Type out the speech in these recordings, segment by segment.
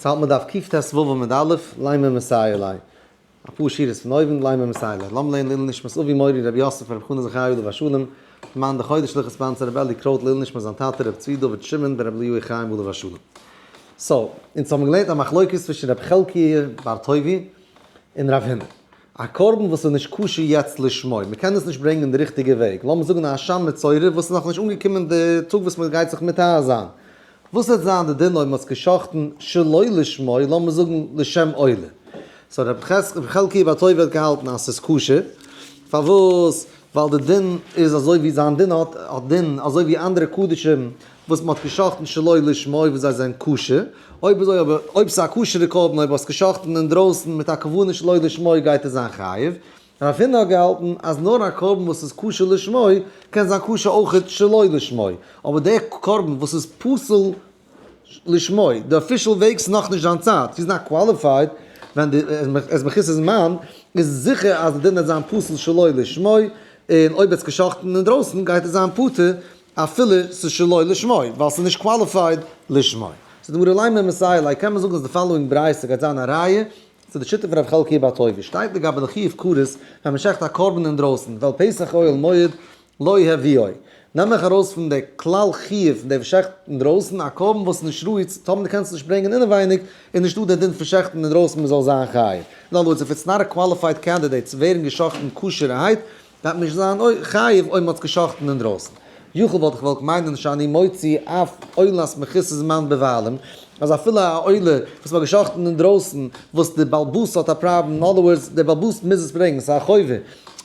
האלט מען דף קט"ו עמוד א', לימא מסייע ליה. אפאר שורות פון אויבן, לימא מסייע ליה. לאמיר לערנען לעילוי נשמת אבי מורי רבי יוסף רבי חנא זכרי' עליו השלום, מאן דחודש לכ' sponsor רבי אלי קרויט לעילוי נשמת זיין טאטע רבי צבי דוד שמעון בן רבי אליהו חיים עליו השלום. So, אונז האבן געלערנט א מחלוקת צווישן רבי חלקיה בר טובי' און רב הונא. א קרבן וואס איז נישט כשר יעצט לשמו, מען קען עס נישט ברענגען די ריכטיגע וועג, לאמיר זאגן א אשם מצורע וואס איז נאכנישט אנגעקומען די טאג וואס מען גייט זיך מטהר זיין, וואס וועט זיין די דין אויב מען האט עס גע'שחט'ן שלא לשמו, לאמיר זאגן לשם עולה? So רבי חלקיה בר טובי' האט געהאלטן אז ס'איז כשר, פארוואס? ווייל די דין איז אזוי ווי זיין דין האט א דין אזוי ווי אנדערע קדשים וואס מען האט גע'שחט'ן שלא לשמו וואס זיי זענען כשר, אויב אזוי אבער אויב ס'איז א כשר'ע קרבן אויב האסט גע'שחט'ן אינדרויסן מיט א כוונה שלא לשמו גייט עס זיין חייב, רב הונא האט געהאלטן אז נאר א קרבן וואס איז כשר לשמו קען זיין כשר אויכעט שלא לשמו, אבער דער קרבן וואס איז פסול לשמו, די official וועג ס'איז נאכנישט זיין צייט, he's not qualified, ווען די עס מחוסר זמן, איז זיכער אז די דין וועט זיין פסול שלא לשמו, און אויב עס גע'שחט'ן אינדרויסן גייט עס זיין פטור אפילו ס'איז שלא לשמו, ווייל ס'איז נישט qualified לשמו. So די גמרא לימא מסייע ליה, קען מען זאגן אז די following ברייתא גייט זיין א ראיה צו די שיטה פון רב חלקיה בר טובי' שטייט לגבי די חיוב כרת ווען מען שעכט א קרבן אינדרויסן ועל פתח אוהל מועד לא הביאו. נעם איך ארויס פון די כלל חיוב פון די וואס שעכט אינדרויסן א קרבן וואס איז נישט ראוי צו טאמער דו קענסט עס נישט ברענגען אינעווייניג איז נישטא דער דין פון שעכטן אינדרויסן מען זאל זיין חייב. In other words, if it's not a qualified candidate צו ווערן געשאכטן כשר'ערהייט דארף נישט זיין חייב אויב מען האט עס געשאכטן אינדרויסן. יכול וואלט איך געוואלט מיינען שאני מוציא אף עולת מחוסר זמן בבעלים, אז אפילו א עולה וואס מען האט געשאכטן אינדרויסן וואס די בעל הבית האט א פראבלעם, in other words דער בעל הבית מוז עס ברענגען, ס'איז א חובה,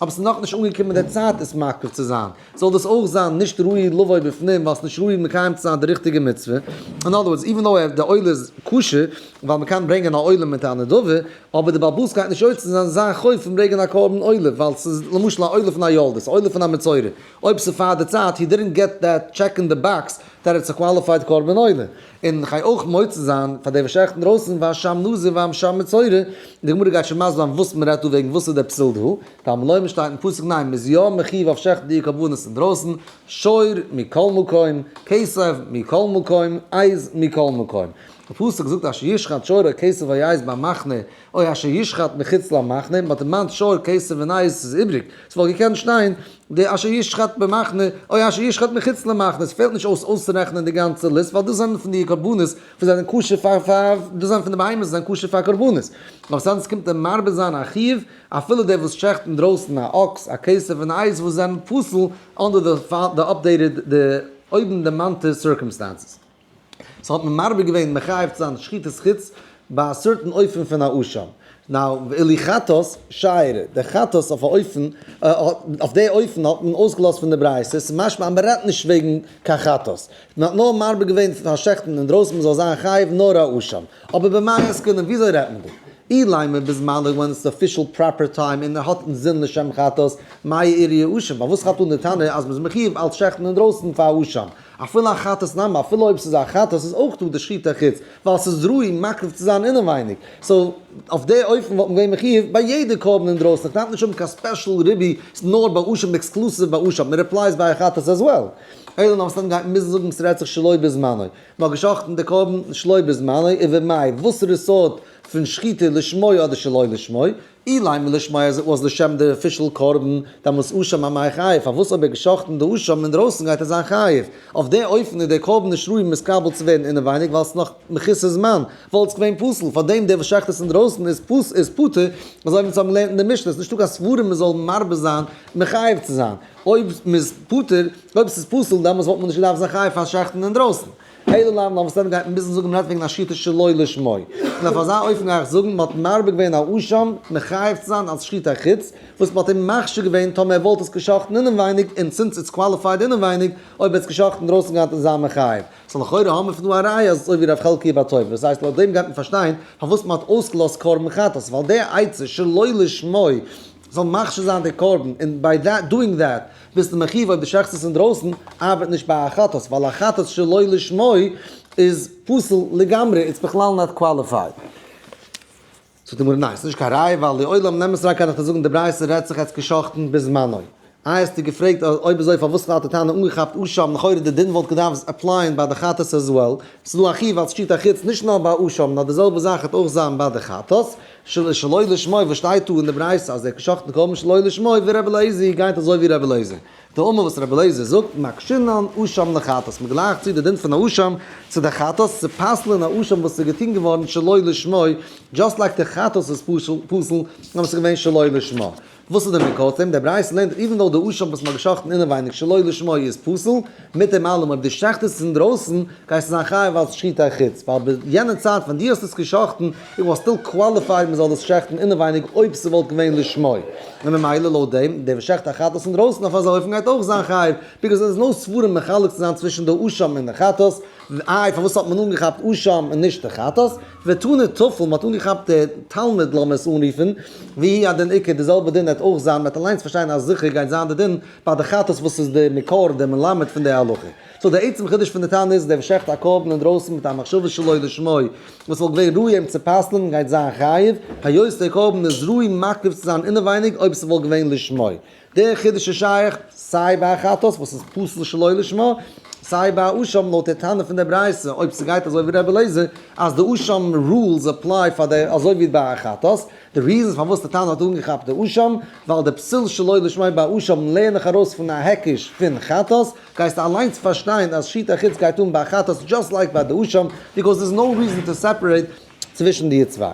אבער ס'איז נאכנישט אנגעקומען די צייט עס מקריב צו זיין, זאל דאס אויך זיין נישט ראוי לבוא בפנים ווייל ס'איז נישט ראוי מקיים צו זיין די ריכטיגע מצוה. In other words, even though די עולה איז כשר, ווייל מען קען ברענגען א עולה מיט א נדבה, אבער די בעל הבית גייט נישט יוצא זיין זיין חוב פון ברענגען א קרבן עולה, ווייל ס'איז למשל א עולה פון א יולדת, א עולה פון א מצורע, אויב ס'איז פאר די צייט, he didn't get that check in the box that it's a qualified קרבן עולה. און כ'גיי אויך מוציא זיין פאר די וואס שעכטן דרויסן ואשם נזיר ואשם מצורע, די גמרא גייט שוין מסביר זיין וואס מ'רעדט דא וועגן וואס איז דער פסול דא, תלמוד לומר שטייט אין פסוק ניין מ'איז יא מחיוב אויף שעכטן די קרבנות אינדרויסן, שור מכל מקום, כשב מכל מקום, עז מכל מקום. די פסוק זאגט אשר ישחט שור או כשב או עז במחנה או אשר ישחט מחוץ למחנה, מ'האט דערמאנט שור כשב און עז ס'איז איבריג, ס'וואלט געקענט שטיין די אשר ישחט במחנה או אשר ישחט מחוץ למחנה, ס'פעלט נישט אויס אויסצורעכענען די גאנצע list ווייל דאס זענען פון די קרבנות וואס זענען כשר פאר פאר דאס זענען פון די בהמות וואס זענען כשר פאר קרבנות, אבער ס'אנדערש קומט ער מרבה זיין א חיוב אפילו דער וואס שעכט אינדרויסן א אקס א כשב און עז וואס זענען פסול under די updated די אויבנדערמאנטע circumstances. So האט מען מרבה געווען מחייב צו זיין שחיטת חוץ ביי א certain אופן פון א אשם. Now, ואילו חטאת שיירא, די חטאת אויף א אופן, אויף די אופן האט מען אויסגעלאזט פון די ברייתא, ס'איז משמע אז מ'רעדט נישט וועגן קיין חטאת. מען האט נאר מרבה געווען פאר שעכטן אינדרויסן מ'זאל זיין חייב נאר א אשם. אבער במאי עסקינן וויאזוי רעדט מען דא? אילימא בזמנו when it's official proper time און ער האט אינזין לשם חטאת, מאי איריא אשם? פארוואס כאפט אן די תנא אז מ'איז מחיוב אלץ שעכטן אינדרויסן פאר אשם? אפילו א חטאת נמי, אפילו אויב ס'איז א חטאת איז אויך דא די שחיטה חוץ, ווייל ס'איז ראוי מקריב צו זיין אינעווייניג, so אויף די אופן וואלט מען געווען מחיוב ביי יעדע קרבן אינדרויסן, איך דארף נישט האבן קיין special ריבוי, ס'איז נאר ביי אשם exclusive ביי אשם, it applies ביי א חטאת as well. אלא נאר סתם גייט מען מוזן זאגן ס'רעדט זיך שלא בזמנו, מ'האט גע'שחט'ן די קרבן שלא בזמנו, ובמאי, וואסערע סארט פון שחיטה לשמו אדער שלא לשמו, אילימא לשמו אז it was לשם די official קרבן, דעמאלטס אשם אמאי חייב, פארוואס אויב ער געשחט'ן די אשם אינדרויסן גייט ער זיין חייב? אויף די אופן איז דער קרבן נישט ראוי מתקבל צו ווערן אינעווייניג ווייל ס'איז נאך מחוסר זמן, וואלט עס געווען פסול, פארדעם דער וואס שעכט עס אינדרויסן איז פסול איז פטור, אזוי ווי אונז האבן געלערנט אין די משנה, ס'איז נישטא קיין סברא מ'זאל מרבה זיין מחייב צו זיין, אויב מ'איז פטור, אויב ס'איז פסול דעמאלטס וואלט מען נישט געדארפט זיין חייב פאר שעכטן אינדרויסן. אלא לאו נאר וואס דען גייט מען מוזן זאגן מ'רעדט וועגן א שחיטה שלא לשמו. און אויף אזא אופן גיי איך זאגן מ'האט מרבה געווען א אשם מחייב צו זיין אלס שחיטה חוץ, וואס מ'האט אים מכשיר געווען טאמער ער וואלט עס געשחט'ן אינעווייניג און since it's qualified אינעווייניג, אויב ער האט עס געשחט'ן דרויסן גייט ער זיין מחייב. So לכאורה האבן מיר פון דא א ראיה אז אזוי ווי רב חלקיה בר טובי', דאס הייסט לויט דעם גייט מען פארשטיין פארוואס מ'האט אויסגעלאזט קרבן חטאת, ווייל די עצה שלא לשמו זאל מכשיר זיין די קרבן און by that doing that ביסטו מחיוב אויב די שעכטסט עס אינדרויסן ארבעט נישט ביי א חטאת ווייל א חטאת שלא לשמו איז פסול לגמרי it's בכלל not qualified. זאגט די גמרא ניין ס'נישט קיין ראיה ווייל לעולם נעם עס אריין קען איך דיר זאגן די ברייתא רעדט זיך עטס געשאכטן בזמנו. איי האסטו געפרעגט אז אויב אזוי פארוואס האט די תנא אנגעכאפט אשם, לכאורה די דין וואלט געדארפט apply ען ביי די חטאת as well, ס'איז דא א חיוב אלס שחוטי חוץ נישט נאר ביי אשם נאר די זעלבע זאך וועט אויך זיין ביי די חטאת, שלא לשמו וואס שטייט דא אין די ברייתא אז ער האט געשחט'ן קרבן שלא לשמו ורבי אליעזר גייט אזוי ווי רבי אליעזר. דאמר וואס רבי אליעזר זאגט מקשינן אשם לחטאת, מ'גלייכט צו די דין פון א אשם צו די חטאת, צו פסל'ען א אשם וואס איז געטון געווארן שלא לשמו, just like די חטאת איז פסול, נאר עס איז געווען שלא לשמה. וואס איז די מקור צו דעם? דער ברייתא לערנט even though די אשם וואס מ'האט געשחט'ן אינעווייניג שלא לשמו איז פסול, מיט דעם אלעם אויב דו שעכטסט עס אינדרויסן גייסטו זיין חייב אלס שחוטי חוץ, ווייל ביי יענע צייט ווען דו האסט עס געשחט'ן it was still qualified מ'זאל עס שעכטן אינעווייניג אויב ס'וואלט געווען לשמו. און ממילא לויט דעם, דער וואס שעכט א חטאת אינדרויסן אויף אזא אופן גייט אויך זיין חייב, because עס איז נאר סברה מחלק צו זיין צווישן די אשם און די חטאת, איי פארוואס האט מען אנגעכאפט אשם און נישט די חטאת? ותנא טפל, מ'האט אנגעכאפט די תלמיד לאמיר עס אנרופן, והוא הדין איכא, די זעלבע דין וועט אויך זיין, מ'וועט אליינס פארשטיין אז זיכער גייט זיין די דין ביי די חטאת וואס איז די מקור די מלמד פון די הלכה. so די עצם חידוש פון די תנא איז דער וואס שעכט א קרבן אינדרויסן מיט א מחשבה שלא לשמו וואס וואלט געווען ראוי אים צו פסל'ן גייט זיין חייב, היות דער קרבן איז ראוי מקריב צו זיין אינעווייניג אויב ס'וואלט געווען לשמו. דער חידוש איז שייך סיי ביי א חטאת וואס איז פסול שלא לשמה, סיי ביי א אשם לויט דער תנא פון דער ברייתא, אויב ס'גייט אזוי ווי רבי אליעזר אז די אשם rules apply פאר די אזוי ווי ביי א חטאת, די reasons פארוואס די תנא האט אנגעכאפט די אשם, ווייל די פסול שלא לשמה ביי אשם לערן איך ארויס פון א היקש פון חטאת, גייסטו אליינס פארשטיין אז שחוטי חוץ גייט אן ביי חטאת just like ביי די אשם, because there's no reason to separate צווישן די צוויי.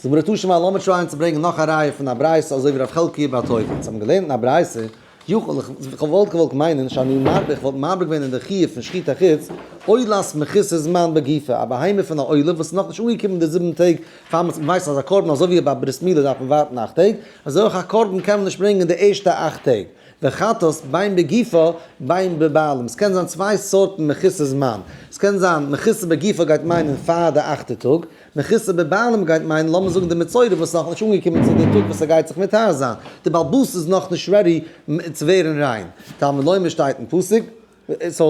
זאגט מיר תא שמע לאמיר try ען צו ברענגען נאך א ראיה פון א ברייתא אזוי ווי רב חלקיה בר טוביה, אונז האבן געלערנט אין א ברייתא, יכול איך וואלט געוואלט מיינען שאני מרבה איך וואלט מרבה געווען אין די חיוב פון שחוטי חוץ, עולת מחוסר זמן בגופה, א בהמה פון א עולה וואס איז נאכנישט אנגעקומען די זיבן טעג פאר מען ווייסט אז א קרבן אזוי ווי ביי ברית מילה דארף מען ווארטן אכט טעג, אזוי אויך א קרבן קען מען נישט ברענגען די ערשטע אכט טעג. וחטאת בין בגופה בין בבעלים, ס'קען זיין צוויי סארטן מחוסר זמן, ס'קען זיין מחוסר בגופה גייט מיינען פאר די אכטע טאג, מחוסר בבעלים גייט מיינען לאמיר זאגן די מצורע וואס איז נאכנישט אנגעקומען צו די טאג וואס ער גייט זיך מטהר זיין, די בעל הבית איז נאכנישט ready צו ווערן ריין, תלמוד לומר שטייט אין פסוק. so,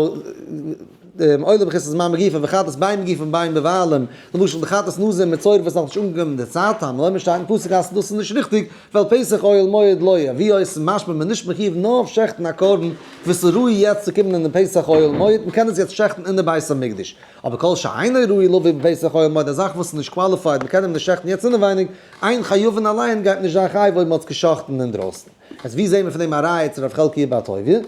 עולה מחוסר זמן בגופה וחטאת בין בגופה בין בבעלים, למשל די חטאת נזיר מצורע וואס נאכנישט אנגעקומען די צייט, תלמוד לומר שטייט אין פסוק אז דאס איז נישט ריכטיג, ווייל פתח אוהל מועד לא יביאו, ס'איז משמע מען נישט מחיוב נאר אויף שעכטן א קרבן וואס איז ראוי יעצט צו קומען אין די פתח אוהל מועד, מען קען עס יעצט שעכטן אין די בית המקדש. אבער כל שאינו ראוי לבוא בפתח אוהל מועד, א זאך וואס איז נישט qualified, מען קען אים נישט שעכטן יעצט אינעווייניג, אין חייבין עליהן גייט נישט זיין חייב אויב מען האט עס געשאכטן אינדרויסן. איז ווי זעהן מיר פון דעם א ראיה צו רב חלקיה בר טוביה?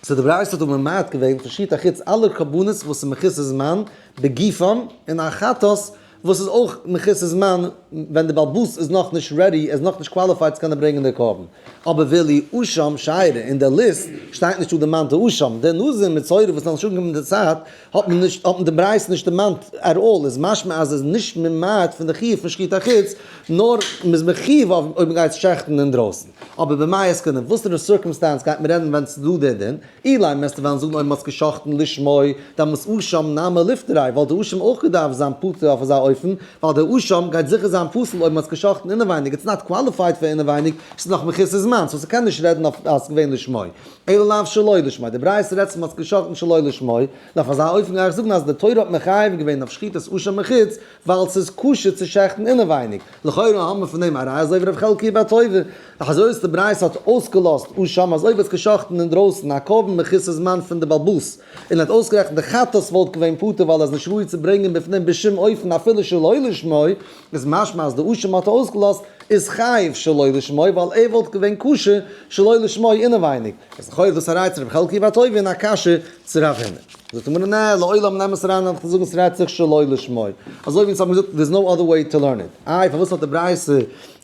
so די ברייתא האט ממעט געווען פון שחוטי חוץ אלע קרבנות וואס איז מחוסר זמן בגופם און א חטאת וואס איז אויך מחוסר זמן ווען די בעל הבית איז נאכנישט ready ער איז נאכנישט qualified צו קענען ברענגען די קרבן. אבער ואילו אשם שיירי אין די ליסט שטייט נישט דא דערמאנט די אשם, די נזיר מצורע וואס איז נאכנישט אנגעקומען די צייט האט מען נישט האט מען די ברייתא נישט דערמאנט at all איז משמע אז עס איז נישט ממעט פון די חיוב פון שחוטי חוץ נאר מ'איז מחיוב אויב מ'גייט שעכטן אינדרויסן. אבער במאי עסקינן, וואסערע circumstance גייט מען רעדן ווען ס'איז דא דער דין? אילימא וועסטו וועלן זאגן אויב מ'האט עס גע'שחט'ן לשמו, דאן מוז אשם נמי ליפטריה, וואלט די אשם אויך געדארפט זיין פטור אויף אזא אופן, ווייל די אשם גייט זיכער זיין פסול אויב מ'האט עס גע'שחט'ן אינעווייניג, it's not qualified פאר אינעווייניג, ס'איז נאך מחוסר זמן, so ס'קען נישט רעדן אויף אז ס'איז געווען לשמו. אלא לאו שלא לשמו, די ברייתא רעדט צו מ'האט עס גע'שחט'ן שלא לשמו, נאר אויף אזא אופן גיי איך זאגן אז די תורה האט מחייב געווען אויף שחיטת אשם מחוץ, ווייל ס'איז כשר צו שעכטן אינעווייניג, לכאורה האבן מיר פון דעם א ראיה אזוי ווי רב חלקיה בר טוביה, אזוי איז די ברייתא האט אויסגעלאזט אשם אז אויב האט געשאכטן אינדרויסן א קרבן מחוסר זמן פון די בעל הבית און האט אויסגערעכנט די חטאת וואלט געווען פטור ווייל ער איז נישט ראוי צו ברענגען בפנים בשום אופן אפילו שלא לשמו, איז משמע אז די אשם האט אויסגעלאזט איז חייב שלא לשמו ווייל ער וואלט געווען כשר שלא לשמו אינעווייניג, איז לכאורה דאס א ראיה צו רב חלקיה בר טוביה און א קשיא צו רב הונא. זאגט די גמרא נע, לעולם נעם עס אריין און זאגן ס'רעדט זיך שלא לשמו. אזוי ווי אונז האבן געזאגט there's no other way to learn it. איי פארוואס האט די ברייתא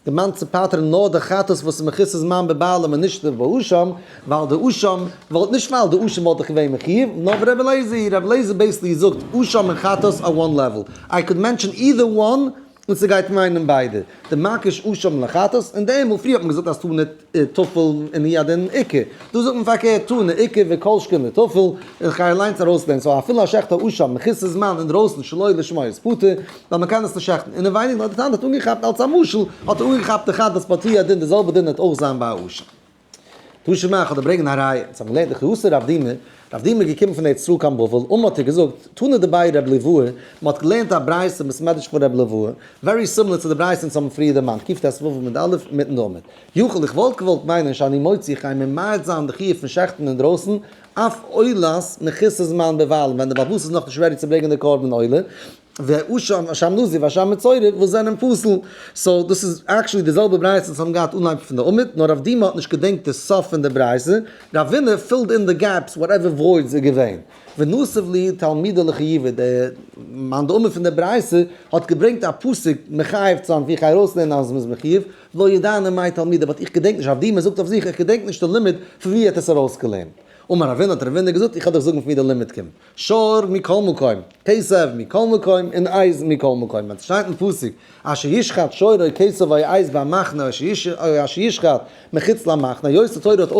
דערמאנט צו פטר'ן נאר די חטאת וואס איז מחוסר זמן בבעלים און נישט די באשם, ווייל די אשם וואלט נישט ווייל די אשם וואלט דאך געווען מחיוב, נאר ווי רבי אליעזר, רבי אליעזר basically זאגט אשם און חטאת are one level, I could mention either one און ס'גייט מיינען ביידע, דמקיש אשם לחטאת, און דעמאלט פריער האט מען געזאגט אז תנא טפל און הוא הדין עיקר, דא זאגט מען פארקערט תנא עיקר וכל שכן לטפל, איך גיי אליינס ארויסלערנען, so אפילו א שעכט א אשם מחוסר זמן אינדרויסן שלא לשמו איז פטור, ווייל מ'קען עס נישט שעכטן אינעווייניג, נאר די תנא האט אנגעכאפט אלס א משל, האט ער אנגעכאפט די חטאת but הוא הדין די זעלבע דין וועט אויך זיין ביי א אשם. תא שמע, איך וועל דיר ברענגען א ראיה. אונז האבן געלערנט דכי אתא רב דימי, רב דימי איז געקומען פון ארץ ישראל קיין בבל, אמר האט ער געזאגט, תנא דבי רב ליואי, מען האט געלערנט א ברייתא אין בית מדרש פון רב ליואי, very similar צו די ברייתא אונז האבן פריער דערמאנט, קט"ו עמוד א', מיטן די עמוד. יכול איך וואלט געוואלט מיינען שאני מוציא איך גיי ממעט זיין די חיוב פון שעכטן אינדרויסן, אף עולת מחוסר זמן בבעלים ווען די בעל הבית איז נאכנישט ready צו ברענגען די קרבן עולה, ואשם אשם נזיר ואשם מצורע וואס זענען פסול. so דאס איז actually די זעלבע ברייתא וואס האבן געהאט אנהייב פון די עמוד, נאר רב דימי האט נישט געדענקט די סוף פון די ברייתא, רבינא filled in the gaps whatever voids איז געווען. ונסיב להו תלמודא לחיובא, די מאן דאמר פון די ברייתא האט געברענגט א פסוק מחייב צו זיין ווי איך גיי ארויסלערנען אז מ'איז מחויב, לא ידענא מאי תלמודא, but איך געדענק נישט, רב דימי זאגט אויף זיך איך געדענק נישט די לימוד פון ווי ער האט עס ארויסגעלערנט. אמר רבינא האט רבינא געזאגט איך וועל דיך זאגן פון ווי די לימוד קומט. שור מכל מקום, כשב מכל מקום, און עז מכל מקום. ווען ס'שטייט אין פסוק, אשר ישחט שור או כשב או עז במחנה או אשר ישחט מחוץ למחנה, היות די תורה האט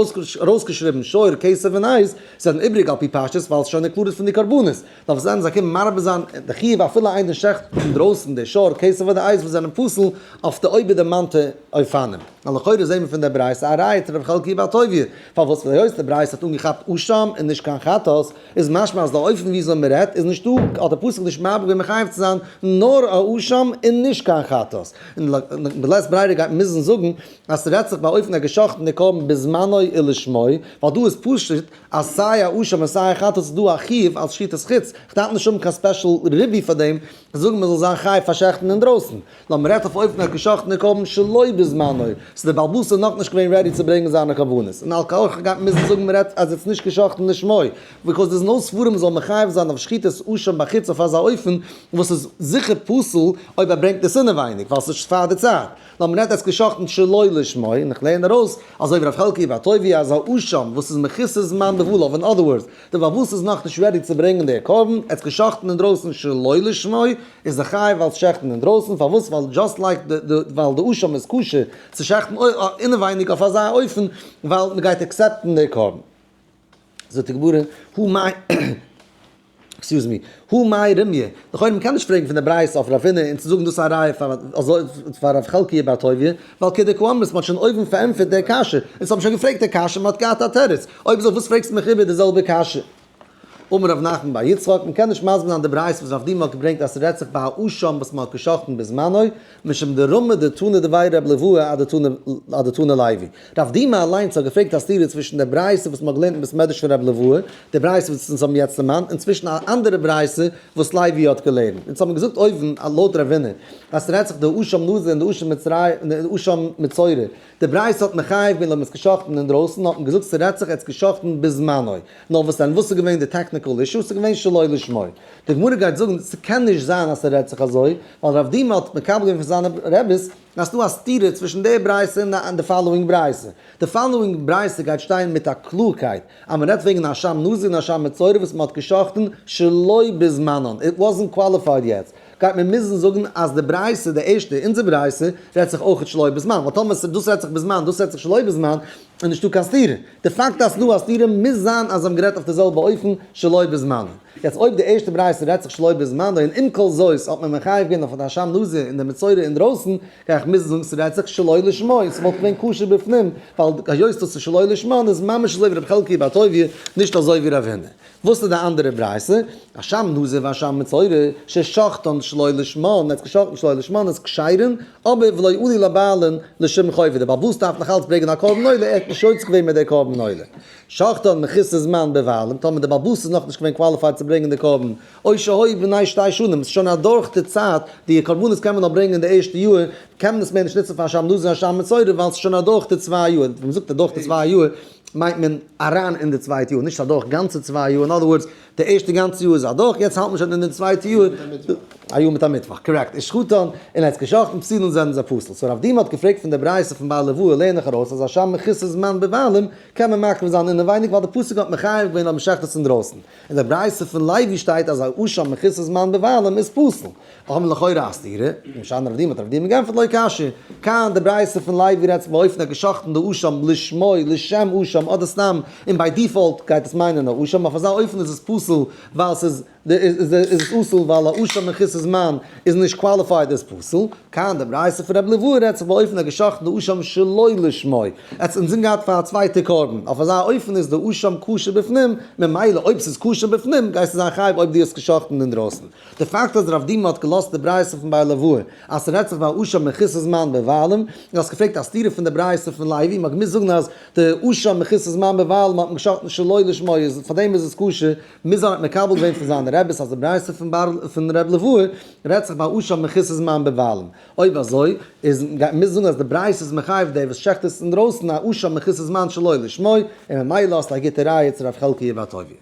ארויסגעשריבן שור, כשב און עז, זענען איבריג על פי פשטות ווייל ס'שוין included פון די קרבנות. דארף עס זיין זיי קומען מרבה זיין די חיוב אפילו איינער שעכט אינדרויסן די שור, כשב אדער עז וואס זענען פסול אויף די אויבערדערמאנטע אופנים. ווייל לכאורה זעהן מיר פון דער ברייתא א ראיה צו רבי חלקיה בר טוביה, פארוואס ווייל היות די ברייתא האט אנגעכאפט אשם און נישט קיין חטאת, איז משמע אז די אופן וויאזוי מען רעדט איז נישטא, האט די פסוק נישט מרבה געווען מחייב צו זיין נאר א אשם און נישט קיין חטאת. און בלית ברירה גייט מען מוזן זאגן אז ס'רעדט זיך ביי אופן הגעשאכטן די קרבן בזמנו ולשמו, ווייל דא איז פשוט אז סיי א אשם און סיי א חטאת איז דא א חיוב אלס שחיטת חוץ, כ'דארף נישט האבן קיין special ריבוי פאר דעם, זאגן מ'זאל זיין חייב פאר שעכטן אינדרויסן. נאר מ'רעדט אויף אופן האט געשאכטן די קרבן שלא בזמנו, ס'איז דער בעל הבית נאכנישט געווען ready צו ברענגען זיינע קרבנות, און על כרחך גייט מען מוזן זאגן מ'רעדט אז עס איז נישט געשאכטן לשמו, because there's no סברא מ'זאל מחייב זיין אויף שחיטת אשם בחוץ אויף אזא אופן וואס איז זיכער פסול אויב ער ברענגט עס אינעווייניג ווייל ס'איז פאר די צייט, נאר מ'רעדט אז געשאכטן שלא לשמו, און איך לערן ארויס אזוי ווי רב חלקיה בר טוביה אז א אשם וואס איז מחוסר זמן בבעליו, אין other words, דער בעל הבית איז נאכנישט ready צו ברענגען דער קרבן, ער האט געשאכטן אינדרויסן שלא לשמו, איז דער חייב אלס שעכטן אינדרויסן, פארוואס? ווייל just like די ווייל די אשם איז כשר צו שעכטן אינעווייניג אויף אזא אופן, ווייל מען גייט accept ן דער קרבן. זאגט די גמרא, הא מאי, excuse me, הא מאי רמיא, לכאורה מען קען נישט פרעגן פון די ברייתא אויף רבינא און צו זאגן דאס איז א ראיה פאר אזוי פאר רב חלקיה בר טוביה, ווייל כדקאמרת מען האט שוין אויבן פארענטפערט דער קשיא, אונז האבן שוין געפרעגט דער קשיא, מען האט געהאט א תירוץ, אויב אזוי וואס פרעגסטו מיך איבער די זעלבע קשיא? אמר רב נחמן בר יצחק, מען קען נישט מסביר זיין די ברייתא וואס רב דימי האט געברענגט אז ס'רעדט זיך ביי א אשם וואס מען האט געשחט'ן בזמנו, משום דרמי דתנא דבי רב ליואי אדתנא לוי. רב דימי אליינס האט געפרעגט א סתירה צווישן די ברייתא וואס מען האט געלערנט אין בית מדרש פון רב ליואי, די ברייתא וואס אונז האבן יעצט דערמאנט, און צווישן א אנדערע ברייתא וואס לוי האט געלערנט. אונז האבן געזאגט אויבן לויט רבינא אז ס'רעדט זיך די אשם נזיר און די אשם מצרים און די אשם מצורע. די ברייתא האט מחייב געווען אויב מ'איז געשאכטן אינדרויסן האט מען געזאגט ס'רעדט זיך ער האט געשאכטן בזמנו. נאר וואס דען? וואס איז געווען די technical issue? ס'איז געווען שלא לשמו. די גמרא גייט זאגן ס'קען נישט זיין אז ס'רעדט זיך אזוי, ווייל רב דימי האט מקבל געווען פון זיינע רעביס אז ס'דא א סתירה צווישן די ברייתא און די following ברייתא. די following ברייתא גייט שטיין מיט א קלארקייט אז מ'רעדט וועגן אשם נזיר און אשם מצורע וואס מ'האט געשאכטן שלא בזמנן, it wasn't qualified יעצט. גייט מען מוזן זאגן אז די ברייתא, די ערשטע, אונזער ברייתא, רעדט זיך אויכעט שלא בזמן, ווייל טאמער דאס רעדט זיך בזמן, דאס רעדט זיך שלא בזמן, איז נישטא קיין סתירה. די פאקט אז ס'דא א סתירה מוז זיין אז זיי האבן גערעדט אויף די זעלבע אופן שלא בזמנו. יעצט אויב די ערשטע ברייתא רעדט זיך שלא בזמנו און עם כל זאת האט מען מחייב געווען אויף די אשם נזיר און די מצורע אינדרויסן, גיי איך מוזן זאגן ס'רעדט זיך שלא לשמו און ס'וואלט געווען כשר בפנים, ווייל היות דאס איז שלא לשמן איז ממש אזוי ווי רבי חלקיה בר טוביה, נישט אזוי ווי רב הונא. וואס איז די אנדערע ברייתא? אשם נזיר ואשם מצורע ששחטן שלא לשמן, ער האט געשחטן שלא לשמן איז כשרין, אבער ולא עלו לבעלים לשום חובה, דער בעל הבית דארף נאך אלץ ברענגען א קרבן עולה, ער האט נישט יוצא געווען מיט דער קרבן עולה. שחטן מחוסר זמן בבעלים, טאמער דער בעל הבית איז נאכנישט געווען qualified צו ברענגען די קרבן, או שהיו בני שתי שנים, עס איז שוין אדורך די צייט, די קרבנות קען מען נאר ברענגען די ערשטע יאר, קען מען עס מער נישט נוצן פאר אשם נזיר און אשם מצורע ווייל עס איז שוין אדורך די 2 יאר, ווען מען זאגט אדורך די 2 יאר מיינט מען אריין אין די צווייטע יאר, נישט אדורך גאנצע 2 יאר, אין other words, די ערשטע גאנצע יאר איז אדורך, יעצט האלט מען שוין אין די צווייטע יאר, א יאר מיט א מיטוואך, correct, איז שחטן, און ער האט געשחטן, פסולין זענען זיי פסול. so רב דימי האט געפרעגט פון די ברייתא פון בעל לבואה לערן איך ארויס אז אשם מחוסר זמן בבעלים קען מען מקריב זיין אינעווייניג ווייל די פסוק האט מחייב געווען אויב מ'שחט עס אינדרויסן. אין די ברייתא פון לוי שטייט אז א אשם מחוסר זמן בבעלים איז פסול. האבן לכאורה א סתירה, און שאני רב דימי האט רב דימי גענטפערט לא קשיא, כאן די ברייתא פון לוי רעדט זיך באופן הגעשחטן די אשם לשמו לשם אשם אדער סתם און by default גייט עס מיינען א אשם, אויף אזא אופן איז עס פסול ווייל ס'איז איז עס אסור ווייל א אשם מחוסר זמן איז נישט qualified איז פסול, כאן די ברייתא פון רבי ליוואי רעדט זיך באופן ער געשאכטן די אשם שלא לשמו, ער האט עס אינזין געהאט פאר א צווייטע קרבן, אויף אזא אופן איז די אשם כשר בפנים, ממילא אויב ס'איז כשר בפנים גייסטו זיין חייב אויב דו האסט געשאכטן אינדרויסן. די פאקט אז רב דימא האט געלאזט די ברייתא פון בר ליוואי אז ס'רעדט זיך ביי אשם מחוסר זמן בבעלים, און האסט געפרעגט א סתירה פון די ברייתא פון לוי, מ'האט געמוזט זאגן אז די אשם מחוסר זמן בבעלים האט מען געשאכטן שלא לשמו איז פארדעם איז עס כשר, מוז זיין האט מקבל געווען פון זיינע רעביס אז די ברייתא פון בר פון ר' ליוואי רעדט זיך ביי אשם מחוסר זמן בבעלים. אויב אזוי איז גייט מוז זאגן אז די ברייתא איז מחייב דער וואס שעכט עס אינדרויסן א אשם מחוסר זמן שלא לשמו, און ממילא האסטו א גוטע ראיה צו רב חלקיה בר טוביה.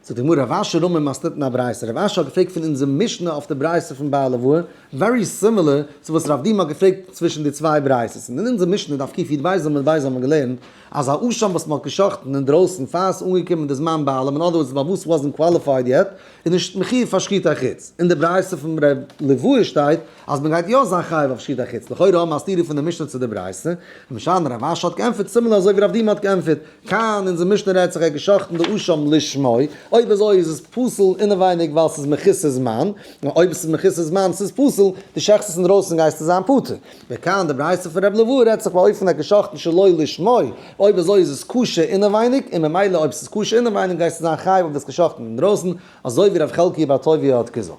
זאגט די גמרא רב אשי רמי מתניתין אברייתא, רב אשי האט געפרעגט פון אונזער משנה אויף די ברייתא פון בר ליוואי, very similar צו וואס רב דימא האט געפרעגט צווישן די צוויי ברייתות, און אין אונזער משנה דף קי"ב עמוד ב' האבן מיר געלערנט אז א אשם וואס מ'האט גע'שחט'ן אינדרויסן פאר ס'איז אנגעקומען די זמן בעלים, in other words די בעל הבית wasn't qualified yet, איז נישט מחיוב פאר שחיטה חוץ. אין די ברייתא פון ר' ליוואי שטייט אז מ'גייט יא זיין חייב אויף שחיטה חוץ, לכאורה האבן מיר א סתירה פון די משנה צו די ברייתא, למשל רב אשי האט געענטפערט similar אזוי ווי רב דימא האט געענטפערט, כאן אונזער משנה רעדט זיך ער האט גע'שחט'ן די אשם לשמו, אויב אזוי איז עס פסול אינעווייניג ווייל ס'איז מחוסר זמן, און אויב ס'איז מחוסר זמן ס'איז פסול, דו שעכטסט עס אינדרויסן גייסטו זיין פטור. וכאן די ברייתא פון רב ליוואי רעדט זיך באופן ער האט גע'שחט'ן שלא לשמו, אויב אזוי איז עס כשר אינעווייניג, און ממילא אויב ס'איז כשר אינעווייניג גייסטו זיין חייב אויב דו האסט גע'שחט'ן אינדרויסן, אזוי ווי רב חלקיה בר טוביה האט געזאגט.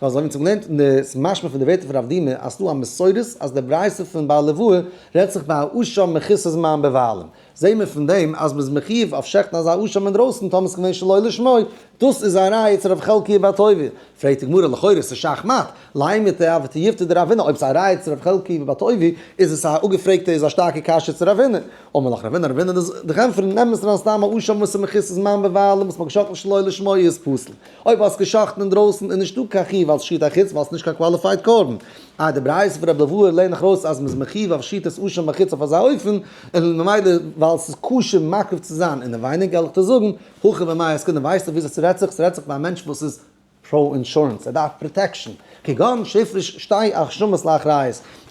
אזוי ווי מ'האט געלערנט אין די, ס'איז משמע פון די ווערטער פון רב דימא אז ס'דא א מסורת אז די ברייתא פון בר ליוואי רעדט זיך ביי א אשם מחוסר זמן בבעלים, זעהן מיר פון דעם אז מ'איז מחיוב אויף שעכטן אזא אשם אינדרויסן טאמער ס'איז געווען שלא לשמו, דאס איז א ראיה צו רב חלקיה בר טוביה. פרעגט די גמרא לכאורה ס'איז שאך מאט, לימא תיובתא דרב הונא, אויב ס'איז א ראיה צו רב חלקיה בר טוביה איז עס א אפגעפרעגטע איז א שטארקע קשיא צו רב הונא. אמר לך רב הונא, רב הונא איז דיך ענטפערן, נעם עס אריין סתם א אשם וואס איז מחוסר זמן בבעלים וואס מ'האט געשאכטן שלא לשמו איז פסול. אויב האסט געשאכטן אינדרויסן איז נישטא קיין חיוב אלס שחיטה חוץ ווייל ס'איז נישט קיין qualified קרבן. איי די ברייתא פון רב ליוואי לערן איך ארויס אז מ'איז מחיוב אויף שחיטת אשם בחוץ אויף אזא אופן, און ממילא ווייל ס'איז כשר מקריב צו זיין אינעווייניג וועל איך דיר זאגן, הכא במאי עסקינן ווייסטו וויאזוי ס'רעדט זיך? ס'רעדט זיך ביי א מענטש וואס איז pro insurance, ער דארף protection, כגון שהפריש שתי אשמות לאחריות,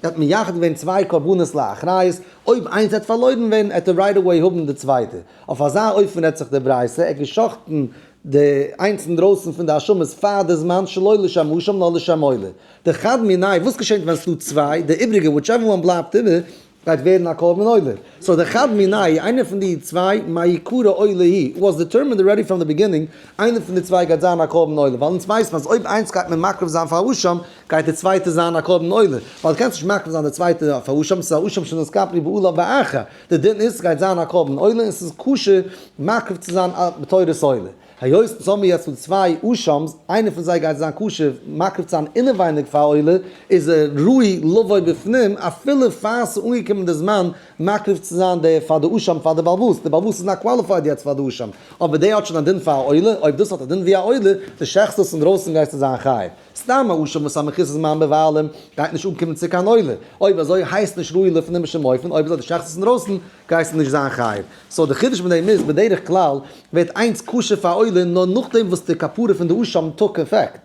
ער האט מייחד געווען צוויי קרבנות לאחריות, אויב איינס וועט פארלוירן ווערן עט ער right away האבן די צווייטע, אויף אזא אופן רעדט זיך די ברייתא, ער האט גע'שחט'ן די איינס אינדרויסן פון די אשמות פאר די זמן שלא לשם אשם נאר לשם עולה. די חד מינייהו, וואס געשענט ווען ס'דא צוויי, די איבריגע whichever one בלייבט איבער, גייט ווערן א קרבן עולה. so די חד מינייהו, איינער פון די צוויי, מעיקרא עולה היא, was determined already from the beginning, איינער פון די צוויי גייט זיין א קרבן עולה, ווייל אונז ווייסן אז אויב איינס גייט מען מקריב זיין פאר אשם, גייט די צווייטע זיין א קרבן עולה, ווייל דו קענסט נישט מקריב זיין די צווייטע פאר אשם, ס'איז א אשם שנתכפרו בעליו באחר, די דין איז ס'גייט זיין א קרבן עולה און ס'איז כשר מקריב צו זיין בתורת עולה. היות אונז האבן יעצט דא צוויי אשם'ס, איינער פון זיי גייט זיין כשר מקריב צו זיין אינעווייניג פאר עולה, איז ער ראוי לבוא בפנים אפילו פאר ס'איז אנגעקומען די זמן מקריב צו זיין די פאר די אשם פאר די בעל הבית, די בעל הבית איז not qualified יעצט פאר די אשם, אבער די האט שוין א דין פאר א עולה, אויב דאס האט א דין ווי א עולה, די שעכסט עס אינדרויסן גייסטו זיין חייב. סתם א אשם וואס א מחוסר זמן בבעלים גייט נישט אנקומען צו קיין עולה, אויב אזוי הייסט נישט ראוי לפנים בשום אופן, אויב אזוי די שעכסט עס אינדרויסן גייסטו נישט זיין חייב. so די חידוש מיט דעם איז, בדרך כלל ווערט איינס כשר פאר עולה נאר נאכדעם וואס די כפרה פון די אשם took effect.